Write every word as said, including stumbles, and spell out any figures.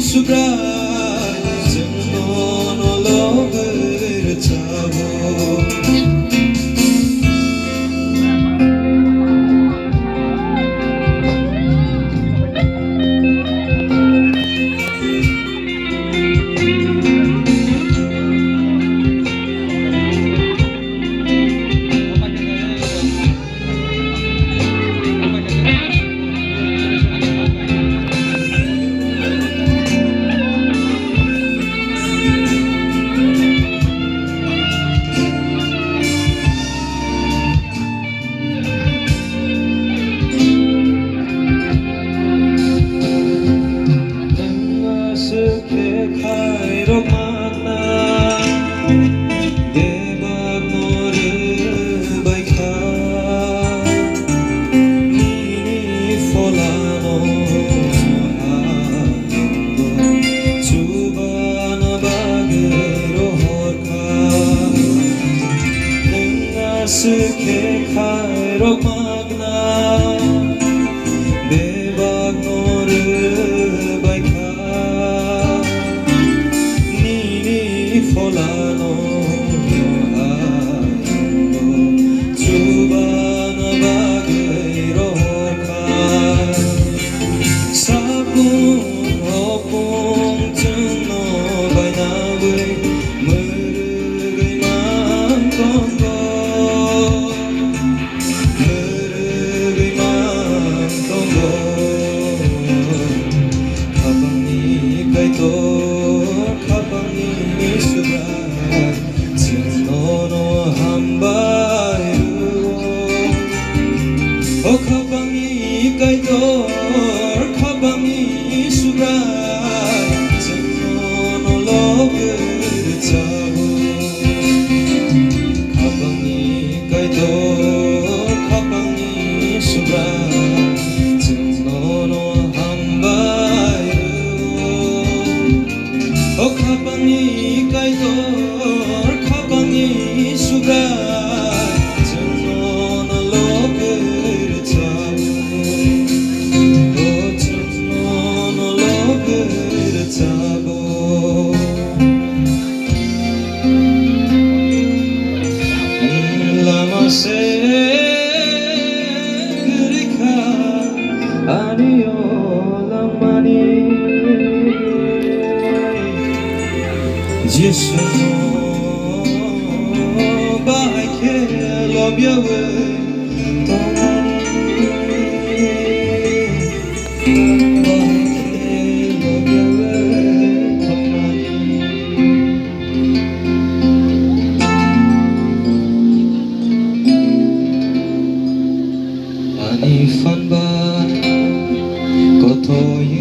Subrai chwngno no logwi rwchabo. Aswk khe khairok manna bebak no rwbaikha. Nini pholano ang chubana bagwi rohorkha. Nwng aswk khe khairok magna bebak no rwbaikha. Nini pholano ang chubana bagwi rohorkha. Sapung hopung chwngno bainawi mwrwgwi mang tongo. Mwrwgwi mang tongo. Khapangni Kaitor, khapangni Subrai, chwng nono hambai rwo. O khapangni Kaitor, khapangni Subrai, chwng nono logwi rwchabo. Khapangni Kaitor, khapangni Subrai, chwng nono hambai rwo. O khapangni Kaitor, khapangni Subrai, chwng nono logwi rwchabo. O chwng nono logwi rwchabo. Lama se kwrwi kha ani o langmani. Jisu no bahai khe lobyawi tongmani. Ani phan bai kothoi